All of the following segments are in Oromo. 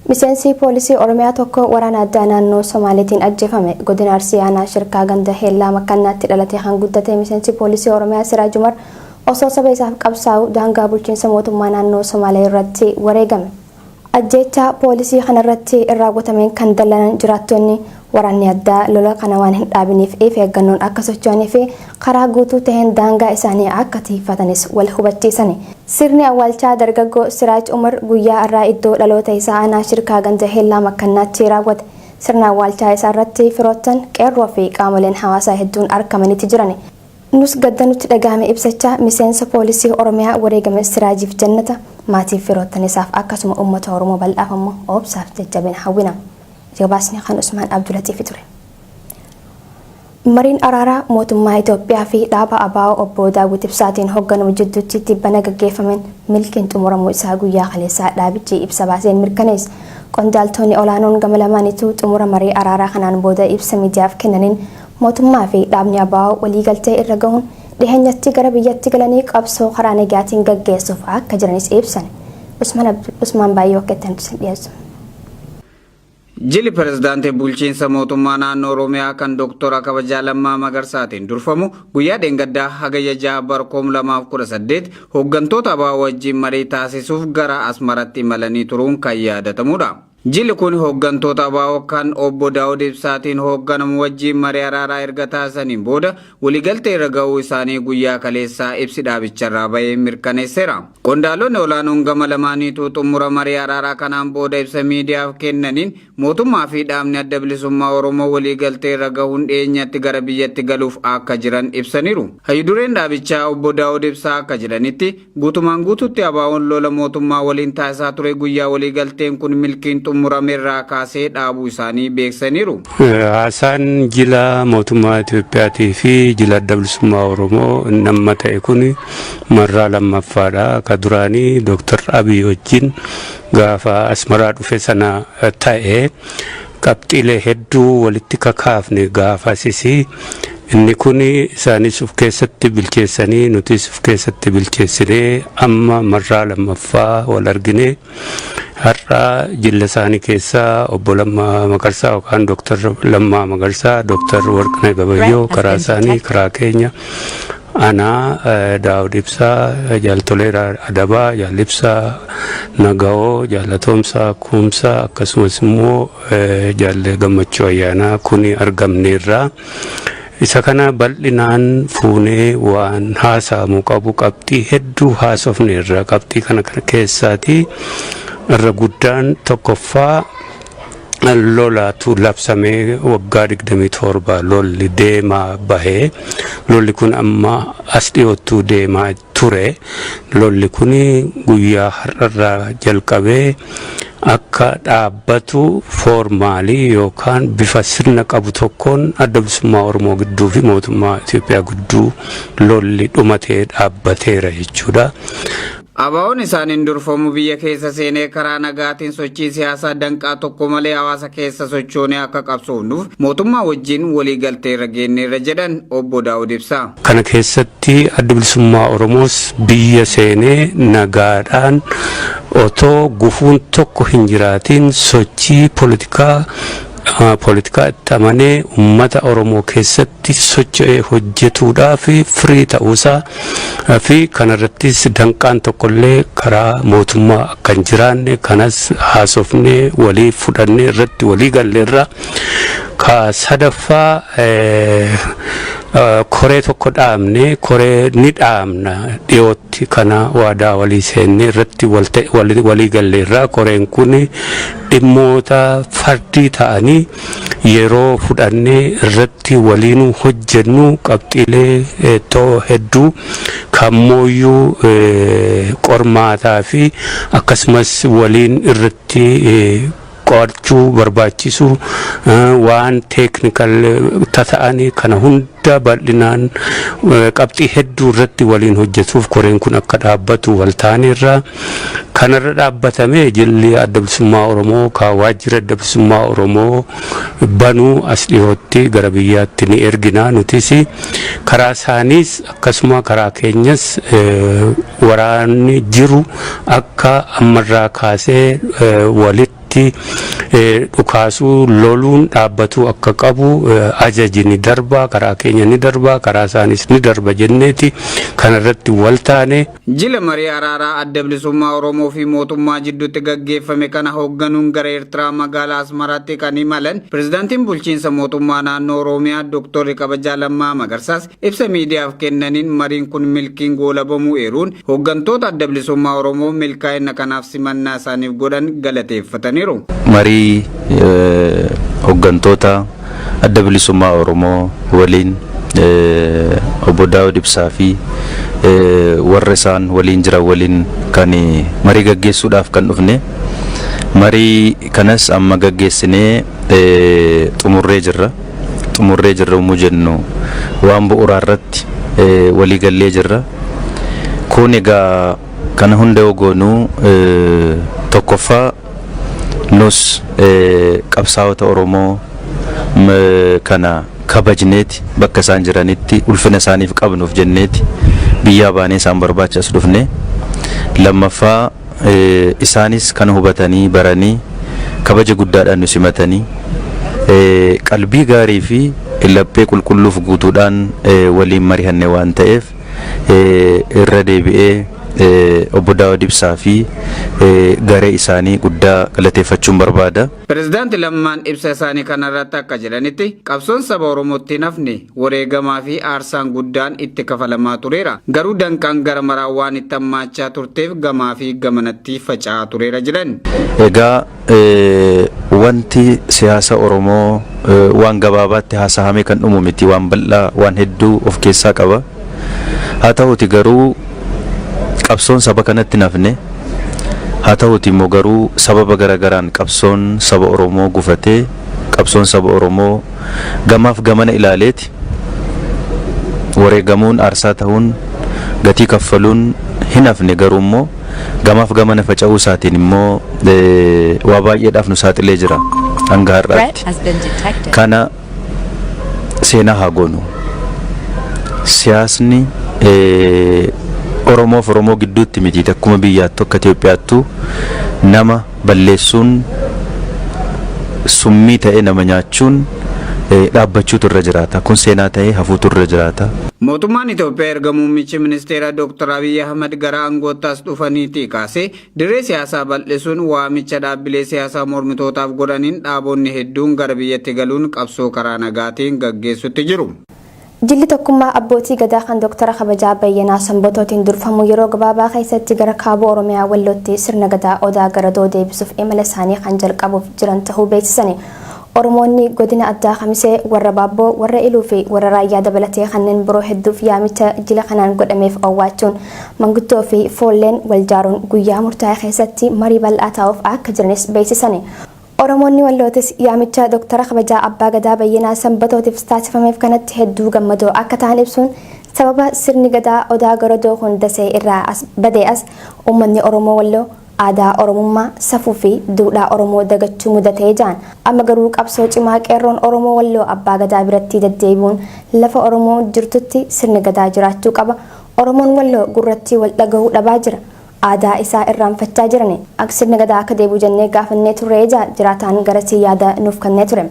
Miseensi poolisii Oromiyaa tokko waraana addaa naannoo Somaaleetiin ajjeefame. Godina Arsii aanaa Shirkaa ganda Heellaa Makkannaatti dhalatee kan guddate miseensi poolisii Oromiyaa Siraaj Umar osoo saba isaaf qabsaa'u daangaa bulchiinsa mootummaa naannoo Somaalee irratti wareegame. Ajjeechaa poolisii kanarratti raawwatameen kan dallanan jiraattonni waraanni addaa lola kana waan hin dhaabiniif if eeggannoon akka socho'anii fi karaa guutuu taheen daangaa isaanii akka tiikfatanis wal hubachiisani. Sirni awwaalchaa dargaggoo Siraaj Umar guyyaa har'aa iddoo dhaloota isaa aanaa Shirkaa ganda Heellaa Makkannaatti raawwate. Sirna awwaalchaa isaa irratti firoottan, qeerroo fi qaamoleen hawaasaa hedduun arkamaniiti jirani. Nus gadda nutti dhagahame ibsachaa miseensa poolisii Oromiyaa wareegame Siraajiif jannata, maatiif firoottan isaaf akkasuma uummata Oromoo bal'aaf ammoo obsaaf jajjabina hawwina. Gabaasni kan Usmaan Abdulatiifi ture. Mariin araaraa mootummaa Itoophiyaa fi dhaaba ABO obbo Daawwit Ibsaatiin hoogganamu jidduutti tibbana gaggeeffameen milkiin xumuramuu isaa guyyaa kaleessaa dhaabichi ibsa baaseen mirkaneesse. Qondaaltonni olaanoon gama lamaaniitu xumura marii araaraa kanaan booda ibsa miidiyaaf kennaniin mootummaa fi dhaabni ABO waliigaltee irra gahuun dhiheenyatti gara biyyatti galanii qabsoo karaa nagaatiin gaggeessuuf akka jiranis ibsan. Usmaan Baay'ee akka itti dhiyeessu. Jilli pirezidaantii bulchiinsa mootummaa naannoo Oromiyaa kan Dooktora Kabajaa Lammaa Magarsaatiin durfamu guyyaa dheengaddaa Hagayya 6 bara 2018 hooggantoota ABO wajjin marii taasisuuf gara Asmaratti imalanii turuun kan yaadatamudha. Jilli kun hooggantoota ABO kan obbo Daawud Ibsaatiin hoogganamu wajjin marii araaraa erga taasisaniin booda waliigaltee irra gahuu isaanii guyyaa kaleessaa ibsi dhaabicharraa bahee mirkaneesseera. Qondaalonni olaanoon gama lamaaniitu xumura marii araaraa kanaan booda ibsa miidiyaaf kennaniin mootummaa fi dhaabni adda bilisummaa Oromoo waliigaltee irra gahuun dhiyeenyatti gara biyyatti galuuf akka jiran ibsaniiru. Hayyudureen dhaabichaa obbo Daawud Ibsaa akka jedhanitti guutumaan guututti ABO'n lola mootummaa waliin taasisaa ture guyyaa waliigalteen kun milkiin xumuramerraa kaasee dhaabuu isaanii beeksisaniiru. Haasaan jila mootummaa Itoophiyaatii fi jila adda bilisummaa Oromoo nama ta'e kun marraa lammaffaadha. Ka duraanii Dooktar Abiy wajjin gaafa Asmaraa dhufe sana ta'e qabxiilee hedduu walitti kakaafne gaafasisi. Inni kun isaanis of keessatti bilcheessanii nutis of keessatti bilcheessinee amma marraa lammaffaa wal argine. Har'a jilla isaanii keessaa obbo Lammaa Magarsaa yookaan Dooktar Lammaa Magarsaa, Dooktar Warqinee Gabayyoo karaa isaanii, karaa keenya anaa Daawud Ibsaa, Jaaltoleeraa Adabaa, Jaal Ibsaa Naga'oo, Jaalatoomsaa Kuumsaa akkasumas immoo Jaalle Gammachuu Ayyaanaa kuni argamneerra. Isa kana bal'inaan fuunee waan haasa'amuu qabu qabxii hedduu haasofneerra. Qabxii kana keessaati irra guddaan tokkoffaa lolatu labsamee waggaa 27 lolli deemaa bahee, lolli kun amma as dhiyoottuu deemaa ture. Lolli kun guyyaa har'arraa jalqabee akka dhaabbatu formally yookaan bifa sirna qabu tokkoon adda bilisummaa Oromoo gidduu fi mootummaa Itoophiyaa gidduu lolli dhumatee dhaabbateera jechuudha. ABO'n isaaniin durfamu biyya keessa seenee karaa nagaatiin sochii siyaasaa danqaa tokko malee hawaasa keessa sochoonee akka qabsoofnuuf mootummaa wajjin waliigaltee irra geenyeerra jedhan obbo Daawud Ibsaa. Kana keessatti adda bilisummaa Oromoos biyya seenee nagaadhaan otoo gufuun tokko hin jiraatiin sochii poolitikaa itti amanee uummata Oromoo keessatti socho'ee hojjetuudhaaf firii ta'uusaa fi kanarrattis danqaan tokkollee karaa mootummaa akka hin jiraanne kanas haasofnee walii fudhannee irratti walii galleerra. Ka sadaffaa koree tokko dhaabne, koree ni dhaabna dhiyootti, kana waadaa walii seennee irratti walii galleerra. Koreen kun dhimmoota fardii ta'anii yeroo fudhannee irratti waliinuu hojjennu qabxiilee hedduu kammooyyuu qormaataa fi akkasumas waliin irratti qo'achuu barbaachisu waan technical tata'anii kana hunda bal'inaan qabxii hedduu irratti waliin hojjetuuf koreen kun akka dhaabbatu wal taaneerra. Kanarra dhaabbatamee jilli adda bilisummaa Oromoo ka waajjira adda bilisummaa Oromoo banuu as dhiyootti gara biyyaatti ni ergina. Nutis karaa isaaniis akkasuma karaa keenyas waraanni jiru akka ammarraa kaasee walitti walirratti dhukaasuu loluun dhaabbatuu akka qabu, ajaji ni darba, karaa keenya ni darba, karaa isaanis ni darba jenneeti kanarratti wal taane. Jila marii araaraa Adda Bilisummaa Oromoo fi mootummaa jidduutti gaggeeffame kana hoogganuun gara Eertiraa magaalaa Asmaraatti kan imalan pirezidaantiin bulchiinsa mootummaa naannoo Oromiyaa Dooktorri Kabajaa Lammaa Magarsaas ibsa miidiyaaf kennaniin mariin kun milkiin goolabamuu eeruun hooggantoota Adda Bilisummaa Oromoo milkaa'ina kanaaf simannaa isaaniif godhan galateeffataniiru. Marii hooggantoota Adda Bilisummaa Oromoo waliin, obbo Daawud Ibsaa fi warra isaan waliin jiran waliin kan marii gaggeessuudhaaf kan dhufne. Marii kanas amma gaggeessinee xumurree jirra. Xumurree jirra yommuu jennu waan bu'uuraa irratti walii gallee jirra. Kun egaa kana hunda yoo goonu, tokkoffaa nus qabsaa'ota Oromoo kana kabajneeti, bakka isaan jiranitti ulfina isaaniif qabnuuf jenneeti biyyaa baanee isaan barbaacha as dhufne. Lammaffaa isaanis kana hubatanii baranii kabaja guddaadhaan nu simatanii, qalbii gaarii fi laphee qulqulluuf guutuudhaan waliin mari'anne waan ta'eef, irra deebi'ee obbo Daawud Ibsaa fi garee isaanii guddaa galateeffachuun barbaada. Pireezidaanti Lammaan ibsa isaanii kanarratti akka jedhanitti, qabsoon saba Oromootti hin hafne, wareegamaa fi aarsaan guddaan itti kafalamaa tureera. Garuu danqaan gara maraa waan itti hammaachaa turteef gamaa fi gamanatti faca'aa tureera jedhan. Egaa wanti siyaasa Oromoo waan gabaabaatti haasa'amee kan dhumu miti, waan bal'aa, waan hedduu of keessaa qaba. Haa ta'uti garuu qabsoon saba kanatti hin hafne. Haa ta'uti immoo garuu sababa garagaraan qabsoon saba Oromoo gufatee, qabsoon saba Oromoo gamaaf gamana ilaaleeti wareegamuun, aarsaa ta'uun, gatii kaffaluun hin hafne, garuu immoo gamaaf gamana faca'uu isaatiin immoo waa baay'eedhaaf nu saaxilee jira hanga har'aatti. Kana seenaa haa goonu. Siyaasni Oromoof Oromoo gidduutti miti, akkuma biyyaattu, akka Itoophiyaattu nama balleessuun, summii ta'ee nama nyaachuun dhaabbachuutu irra jiraata. Kun seenaa ta'ee hafuutu irra jiraata. Mootummaan Itoophiyaa erga muummichi ministeera Dr. Abiyyi Ahmad gara aangootti as dhufaniitii kaasee dirree siyaasaa bal'isuun waamicha dhaabbilee siyaasaa mormitootaaf godhaniin dhaabonni hedduun gara biyyatti galuun qabsoo karaa nagaatiin gaggeessutti jiru. Jilli tokkummaa abbootii gadaa kan Dooktara Kabajaa Bayyanaa Sanbatootiin durfamu yeroo gabaabaa keessatti gara kaaba Oromiyaa Wallootti sirna gadaa Odaa Garadoo deebisuuf imala isaanii kan jalqabuuf jiran ta'uu beeksisani. Oromoonni godina addaa Kamisee, warra Baabboo, warra Iluu fi warra Raayyaa dabalatee kanneen biroo hedduuf yaamicha jila kanaan godhameef owwaachuun manguddoo fi foolleen wal jaaruun guyyaa murtaa'e keessatti marii bal'aa taa'uuf akka jiranis beeksisani. Oromoonni Wallootis yaamicha Dooktara Kabajaa Abbaa Gadaa Bayyanaa Sanbatootiif taasifameef kanatti hedduu gammadoo akka ta'an ibsuun, sababa sirni gadaa Odaa Garadoo kun dasee irraa as badee as uummanni Oromoo Walloo aadaa Oromummaa, safuu fi duudhaa Oromoo dagachuu mudatee ja'an. Amma garuu qabsoo cimaa qeerroon Oromoo Walloo Abbaa Gadaa biratti deddeebi'uun lafa Oromoo jirtutti sirni gadaa jiraachuu qaba. Oromoon Walloo gurratti wal dhagahuu dhabaa jira. Aadaa isaa irraanfachaa jirani. Sirni gadaa akka deebi'u jennee gaafannee turre jiraataan garasii yaada nuuf kennee ture.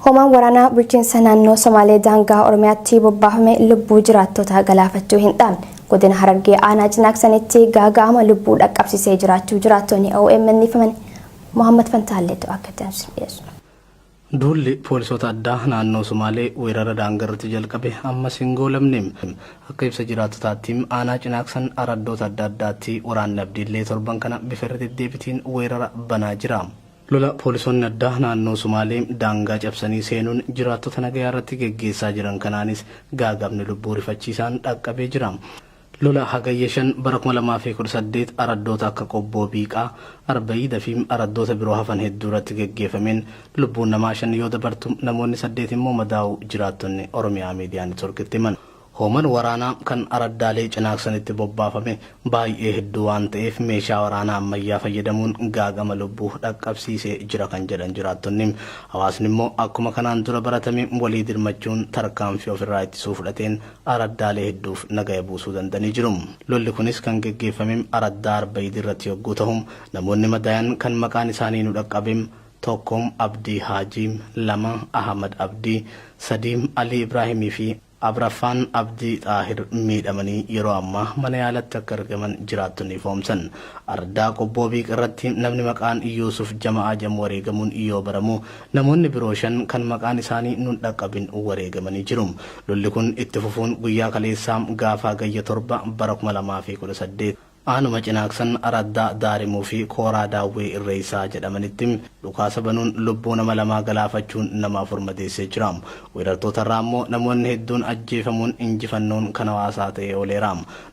Hoomaan waraanaa bulchiinsa naannoo Somaalee daangaa Oromiyaatti bobbaafame lubbuu jiraattota galaafachuu hin dhaabne. Godina Harargee aanaa Cinaaksanitti gaaga'ama lubbuu dhaqqabsiisee jiraachuu jiraattonni OMN himan. Mohammad Fantaalleetu akka itti dhiyeessu. Duulli poolisoota addaa naannoo Sumaalee weerara daangarratti jalqabe ammas hin goolamne. Akka ibsa jiraattotaatti, aanaa Cinaaksan araddoota adda addaatti waraanni Abdiillee torban kana bifa irra deddeebitiin weerara banaa jira. Lola poolisoonni addaa naannoo Sumaalee daangaa cabsanii seenuun jiraattota nagayaa irratti geggeessaa jiran kanaanis gaagamni lubbuu rifachiisaan dhaqqabee jira. Lola Hagayya 5 bara 2018 araddoota akka Qobboo Biiqaa, Arbayiida fi araddoota biroo hafan hedduu irratti geggeeffameen lubbuun namaa 5 yoo dabartu, namoonni 8 immoo madaa'uu jiraattonni Oromiyaa Miidiyaa Neetworkitti himan. Hooman waraanaa kan araddaalee Cinaaksanitti bobbaafame baay'ee hedduu waan ta'eef meeshaa waraanaa ammayyaa fayyadamuun gaagama lubbuu dhaqqabsiisee jira kan jedhan jiraattonni, hawaasni immoo akkuma kanaan dura baratame walii dirmachuun tarkaanfii ofirraa ittisuu fudhateen araddaalee hedduuf nagaya buusuu danda'anii jiru. Lolli kunis kan geggeeffame araddaa Arbayid irratti yogguu ta'u, namoonni madaayan kan maqaan isaanii nu dhaqqabe 1 Abdii Haajii, 2 Ahmad Abdii, 3 Alii Ibraahimii fi Afraffaan Abdii Xaahir miidhamanii yeroo ammaa mana yaalatti akka argaman jiraattonni ifoomsan. Ardaa Qobboo Biiq irratti namni maqaan Yuusuf Jama'aa jedhamu wareegamuun yoo baramu, namoonni biroo 5 kan maqaan isaanii nun dhaqqabin wareegamanii jiru. Lolli kun itti fufuun guyyaa kaleessaa gaafa Hagayya 7 bara 2018, Aanuma Cinaaksan araddaa Daarimuu fi Kooraa Daawwee Irreeysaa jedhamanitti dhukaasa banuun lubbuu nama lamaa galaafachuun nama 4 madeessee jira. Weerartoota irraa ammoo namoonni hedduun ajjeefamuun injifannoon kan hawaasaa ta'ee ooleera.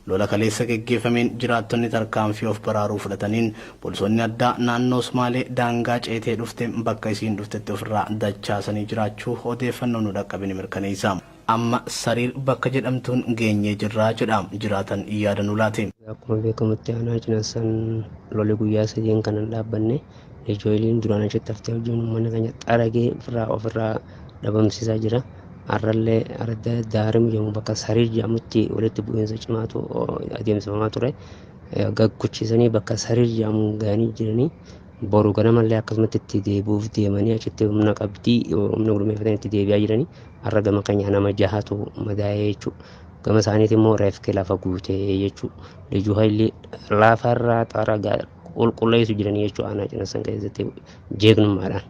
Lola kaleessa geggeeffameen jiraattonni tarkaanfii of baraaruu fudhataniin poolisoonni addaa naannoo Sumaalee daangaa ceetee dhufte bakka isiin dhuftetti ofirraa dachaasanii jiraachuu odeeffannoon nu dhaqqabe ni mirkaneessa. Amma Sariir bakka jedhamtuun geenyee jirra jedha jiraatan yaada nu laate. Akkuma beekamutti aanaa Cinaassan lolli guyyaa sadiin kan hin dhaabbanne Lijooliin duraan achitti haftee wajjin uummanni keenya xaragee ofirraa ofirraa dhabamsiisaa jira. Har'allee araddaa Daarim jedhamu bakka Sariir jedhamutti walitti bu'iinsa cimaatu adeemsifamaa ture. Gagguchisanii bakka Sariir jedhamu gahanii jiranii. Boru ganamallee akkasumatti itti deebi'uuf deemanii achitti humna qabdii humna gurmeeffatanii itti deebi'aa jiranii. Har'a gama keenya nama jahatu madaa'ee jechuudha. Gama isaaniitiin immoo reefki lafa guutee jechuudha. Lijuu hayilii lafarraa xaragaa qulqulleessu jiranii jechuudha aanaa Cinaassan keessatti jeeqnummaadhaan.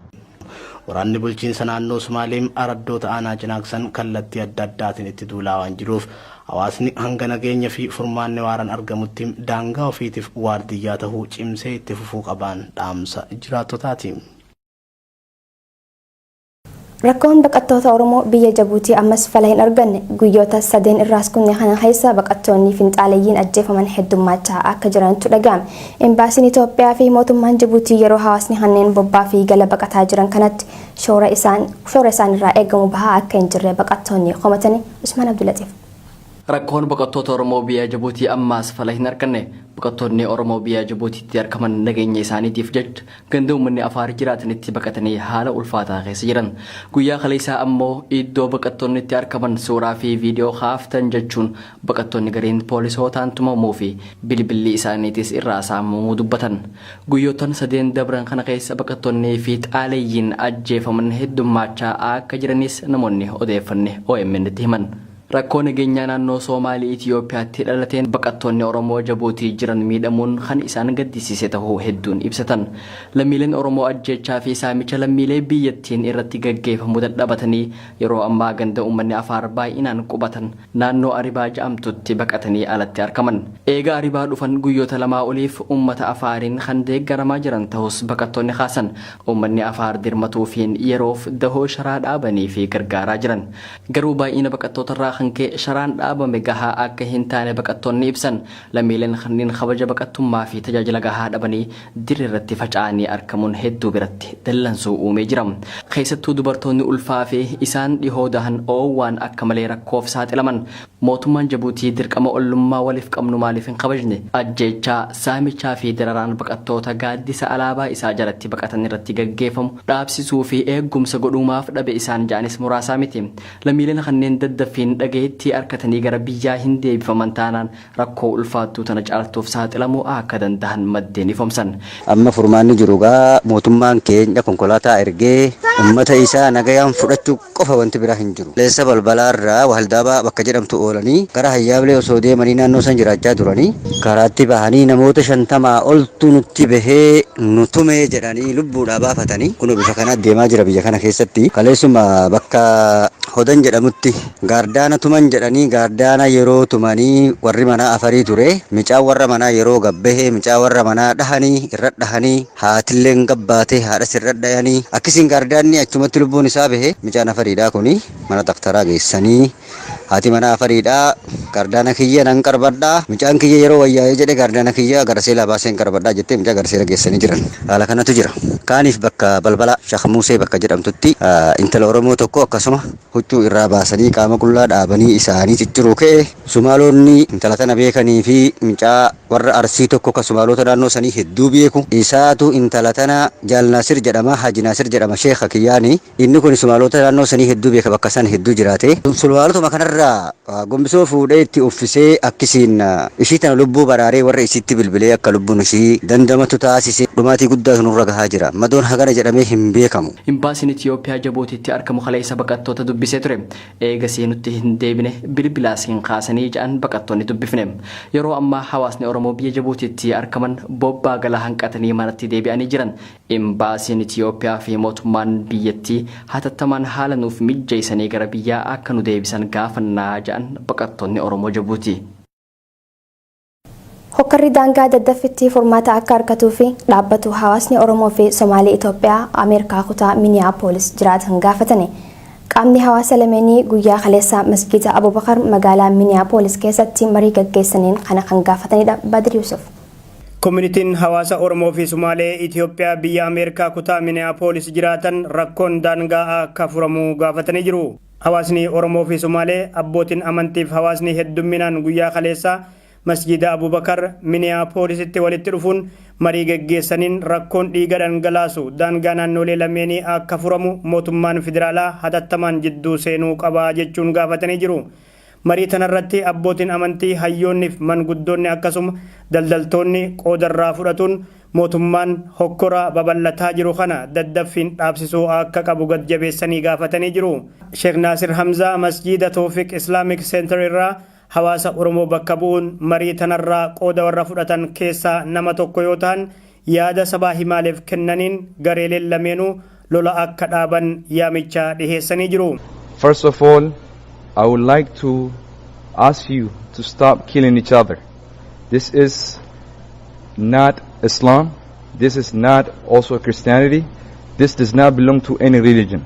Waraanni bulchiinsa naannoo Sumaalee araddoota aanaa Cinaaksan kallattii adda addaatiin itti duulaa waan jiruuf hawaasni hanga nageenya fi furmaanni waaraan argamutti daangaa ofiitiif waardiyyaa tahuu cimsee itti fufuu qabaan dhaamsa jiraattotaati. Rakkoon baqattoota Oromoo biyya Jabuutii ammas fala hin arganne. Guyyoota sadeen irraas kunne kana keessa baqattoonni finxaaleyyiin ajjeefaman heddummaachaa akka jirantu dhaga'ame. Imbaasiin Itoophiyaa fi mootummaan Jabuutii yeroo hawaasni kanneen bobbaa fi gala baqataa jiran kanatti shoora isaan shoora isaan irraa eegamu bahaa akka hin jirre baqattoonni komatani. Usmaan Abdulaxiif. Rakkoon baqattoota Oromoo biyya Jabuutii ammaas fala hin arganne. Baqattoonni Oromoo biyya Jabuutiitti argaman nageenya isaaniitiif jecha ganda uummanni Afaar jiraatanitti baqatanii haala ulfaataa keessa jiran. Guyyaa kaleessaa ammoo iddoo baqattoonni itti argaman suuraa fi viidiyoo kaaftan jechuun baqattoonni gariin poolisootaan tumamuu fi bilbilli isaaniitis irraa saamamuu dubbatan. Guyyoottan sadeen dabran kana keessa baqattoonnii fi xaaleeyyiin ajjeefaman heddummaachaa akka jiranis namoonni odeeffanne OMN tti himan. Rakkoo nageenyaa naannoo Soomaalii Itiyoophiyaatti dhalateen baqattoonni Oromoo Jabuutii jiran miidhamuun kan isaan gaddisiise tahuu hedduun ibsatan. Lammiileen Oromoo ajjeechaa fi saamicha lammiilee biyyattiin irratti gaggeefamu dadhabatanii yeroo ammaa ganda uummanni Afaar baay'inaan qubatan naannoo Aribaa ja'amtutti baqatanii alatti arkaman. Eega Aribaa dhufan guyyoota lamaa oliif uummata Afaariin kan deeggaramaa jiran tahus baqattoonni kaasan. Uummanni Afaar dirmatuufiin yeroof dahoo sharaa dhaabaniifi gargaaraa jiran. Garuu baay'ina baqattootarraa kan ka'e sharaan dhaabame gahaa akka hin taane baqattoonni ibsan. Lammiileen kanneen kabaja baqattummaa fi tajaajila gahaa dhabanii dirreerratti faca'anii arkamuun hedduu biratti dallansuu uumee jira. Keessattuu dubartoonni ulfaa fi isaan dhihoo dahan oowwaan akka malee rakkoof saaxilaman. Mootummaan Jabuutii dirqama ollummaa waliif qabnu maaliif hin kabajne? Ajjeechaa, saamichaa fi dararaan baqattoota gaaddisa alaabaa isaa jalatti baqatan irratti gaggeefamu dhaabsisuu fi eeggumsa godhuu maaf dhabe isaan ja'anis muraasaa miti. Lammiileen kanneen daddaffiin dhageettii arkatanii gara biyyaa hin deebifaman taanaan rakkoo ulfaattuu tana caaltuuf saaxilamuu aakka dandahan maddeen ifomsan. Amma furmaanni jiru egaa mootummaan keenya konkolaataa ergee ummata isaa nagayaan fudhachuu qofa wanti biraa hin jiru. Kaleessa balbalaarraa Wahaldaabaa bakka jedhamtu oolanii gara Hayyaablee osoo deemanii naannoo san jiraachaa turanii karaatti bahanii namoota 50 oltu nutti bahee nu tume jedhanii lubbuudhaa baafatanii kunoo bifa kanaa deemaa jira biyya kana keessatti. Kaleessuma bakka Hodan jedhamutti gaardaana tuman jedhanii gaardaana yeroo tumanii warri manaa afarii ture micaan warra manaa yeroo gabbahe micaa warra manaa dhahanii irra dhahanii haatilleen gabbaate haadhas irra dhayanii akkisiin gaardaanni Inni achumatti lubbuun isaa bahe. Mucaan Afariidhaa kuni mana daktaraa geessanii, haati mana Afariidhaa gardaana kiyya nan qarbadhaa, mucaan kiyya yeroo wayyaa'ee jedhe gardaana kiyya gara seelaa baaseen qarbadhaa jettee mucaa gara seela geessanii jiran. Haala kanatu jira. Kaaniif bakka balbala Sheekh Muusee bakka jedhamtutti intala Oromoo tokko akkasuma huccuu irraa baasanii qaama qullaa dhaabanii isaanii cicciruu ka'e. Sumaalonni intala tana beekanii fi mucaa warra Arsii tokko kan Sumaalota naannoo sanii hedduu beeku isaatu intala tana, Jaal Naasir jedhama, Haji Naasir jedhama, sheekha kiyyaani. Inni kun Sumaalota naannoo sanii hedduu beeka, bakka san hedduu jiraate. Sumaalotuma kanarraa gombisoo fuudhee itti uffisee akkisiin ishii tana lubbuu baraaree warra isiitti bilbilee akka lubbuun ishii dandamatu taasise. Dhumaatii guddaatu nurra gahaa jira. Madoon hagana jedhamee hin beekamu. Imbaasiin Itiyoophiyaa Jabuutiitti argamu kaleessa baqattoota dubbisee ture. Eegasii nutti hin deebine, bilbilaas hin kaasanii jedhan baqattoonni dubbifne. Yeroo ammaa hawaasni Oromoo biyya Jabuutiitti argaman bobbaa galaa hanqatanii manatti deebi'anii jiran. Imbaasiin Itiyoophiyaa fi mootummaan biyyattii hatattamaan haala nuuf mijjeessanii gara biyyaa akka nu deebisan gaafannaa jedhan baqattoonni Oromoo Jabuutii. Hokkarri daangaa daddaffitti furmaata akka argatuu fi dhaabbatu hawaasni Oromoo fi Somaalee Itoophiyaa Ameerikaa kutaa Miniyaapolis jiraatan gaafatani. Qaamni hawaasa lameenii guyyaa kaleessaa masgiida Abubakar magaalaa Miniyaapolis keessatti marii gaggeessaniin kana kan gaafatanidha. Badri Yusuf. Koominitiin hawaasa Oromoo fi Sumaalee Itoophiyaa biyya Ameerikaa kutaa Miniyaapolis jiraatan rakkoon daangaa akka furamu gaafatanii jiru. Hawaasni Oromoo fi Sumaalee, abbootiin amantiif hawaasni heddumminaan guyyaa kaleessaa masjida Abubakar Miniyaapoolisitti walitti dhufuun marii geggeessaniin rakkoon dhiiga dhangalaasu daangaa naannolee lameenii akka furamu mootummaan federaalaa hatattamaan jidduu seenuu qabaa jechuun gaafatanii jiru. Marii tanarratti abbootiin amantii, hayyoonniif manguddoonni akkasuma daldaltoonni qoodarraa fudhatuun mootummaan hokkora babal'ataa jiru kana daddaffiin dhaabsisuu akka qabu gad jabeessanii gaafatanii jiru. Sheekh Naasir Hamzaa masjiida Toofiq Islamic Center irraa hawaasa Oromoo bakka bu'uun marii tanarraa qooda warra fudhatan keessaa nama tokko yoo ta'an, yaada sabaa himaaleef kennaniin gareeleen lameenuu lola akka dhaaban yaamicha dhiheessanii jiru. First of all, I would like to ask you to stop killing each other. This is not Islam. This is not also Christianity. This does not belong to any religion.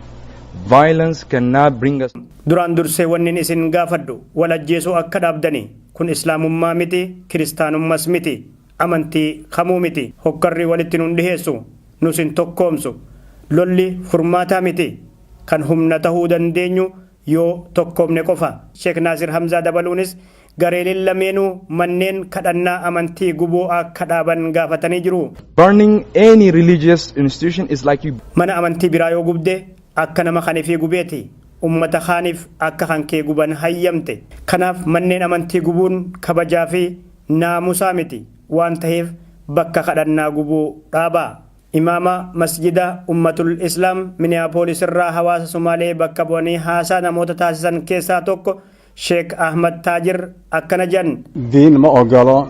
Violence cannot bring us. Duraan dursee wannin isin gaafadhu wal ajjeesuu akka dhaabdani. Kun Islaamummaa miti, Kiristaanummas miti, amantii kamuu miti. Hokkarri walitti nun dhiheessu, nus hin tokkoomsu. Lolli furmaataa miti. Kan humna tahuu dandeenyu yoo tokkoomne qofa. Sheek Naasir Hamzaa dabaluunis gareeleen lameenuu manneen kadhannaa amantii gubuu akka dhaaban gaafatanii jiru. Burning any religious institution is like you Mana amantii biraa yoo gubde akka nama kanifii gubeeti. Ummata kaaniif akka kan kee guban hayyamte. Kanaaf manneen amantii gubuun kabajaa fi naamusaa miti waan ta'eef bakka kadhannaa gubuu dhaabaa. Imaama masjida Ummatul Islaam Miniyaapolis irraa hawaasa Sumaalee bakka bu'anii haasaa namoota taasisan keessaa tokko Sheek Ahmad Taajir akkana jedhan. Diin ma ogolo,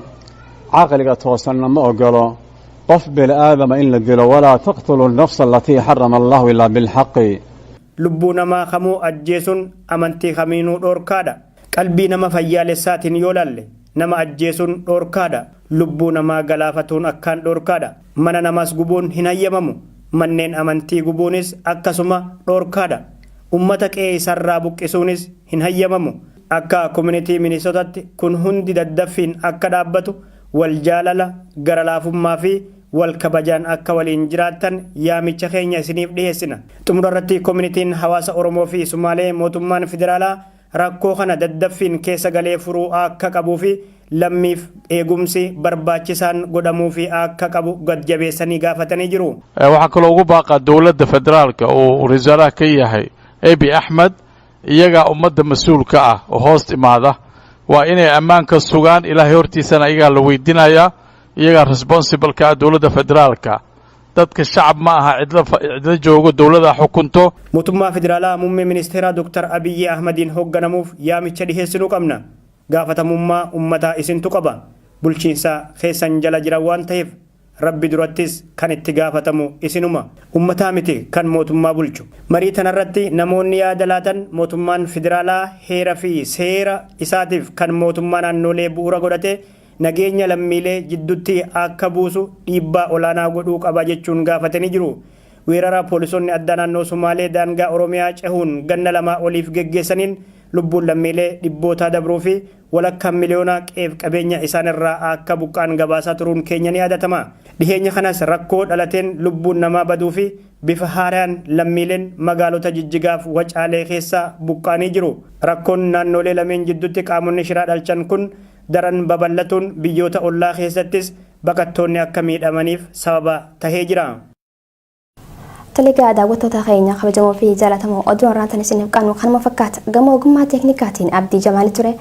caqliga toosanna ma ogolo qof bini aadama in la dilo. ولا تقتلوا النفس التي حرم الله إلا بالحق. Lubbuu namaa kamuu ajjeesuun amantii kamiinuu dhoorkaadha. Qalbii nama fayyaalessaatiin yoo laalle nama ajjeesuun dhoorkaadha. Lubbuu namaa galaafatuun akkaan dhoorkaadha. Mana namaas gubuun hin hayyamamu. Manneen amantii gubuunis akkasuma dhoorkaadha. Ummata qe'ee isarraa buqqisuunis hin hayyamamu. Akka koominitii Minisotatti kun hundi daddaffiin akka dhaabbatu, wal jaalala, gara laafummaa fi wal kabajaan akka waliin jiraattan yaamicha keenya isiniif dhiyeessina. Xumura irratti koominitiin hawaasa Oromoo fi Sumaalee mootummaan federaalaa rakkoo kana daddaffiin keessa galee furuu akka qabuu fi lammiif eegumsi barbaachisaan godhamuu fi akka qabu gad jabeessanii gaafatanii jiru. Waxaa kaloo ugu baaqaa dowladda federaalka uu ra-iisul wasaaraha ka yahay Abiy Axmed. Iyagaa ummadda mas-uulka ah oo hoos imaada, waa inay ammaanka sugaan. Ilaahay hortiisana iyagaa la weydiinayaa, iyagaa responsible ka ah dowladda federaalka. Dadka shacab ma aha cidla cidla joogo, dowladda xukunto. Mootummaa federaalaa muummee ministeeraa Dr. Abiyyi Ahmadiin hoogganamuuf yaamicha dhiheessinuu qabna. Gaafatamummaa ummataa isintu qaba. Bulchiinsa keessan jala jiran waan ta'eef Rabbi durattis kan itti gaafatamu isinuma. Ummataa miti kan mootummaa bulchu. Marii tanarratti namoonni yaada laatan mootummaan federaalaa heera fi seera isaatiif kan mootummaa naannolee bu'uura godhate nageenya lammiilee jidduutti akka buusu dhiibbaa olaanaa godhuu qaba jechuun gaafatanii jiru. Weerara poolisoonni addaa naannoo Sumaalee daangaa Oromiyaa cehuun ganna 2 oliif geggeessaniin lubbuun lammiilee dhibbootaa dabruu fi walakkaan miliyoonaa qe'eef qabeenya isaan irraa akka buqqa'an gabaasaa turuun keenya ni yaadatama. Dhiheenya kanas rakkoo dhalateen lubbuun namaa baduu fi bifa haarayaan lammiileen magaalota Jijjigaaf Wacaalee keessaa buqqa'anii jiru. Rakkoon naannoolee lameen jiddutti qaamonni shiraa dhalchan kun daran babal'atuun biyyoota ollaa keessattis baqattoonni akka miidhamaniif sababa tahee jira. Tole egaa daawwattoota keenya kabajamoo fi jaalatamoo, oduu har'aan tan isiniif qabnu kanuma fakkaata. Gama ogummaa teeknikaatiin Abdii Jamaali ture.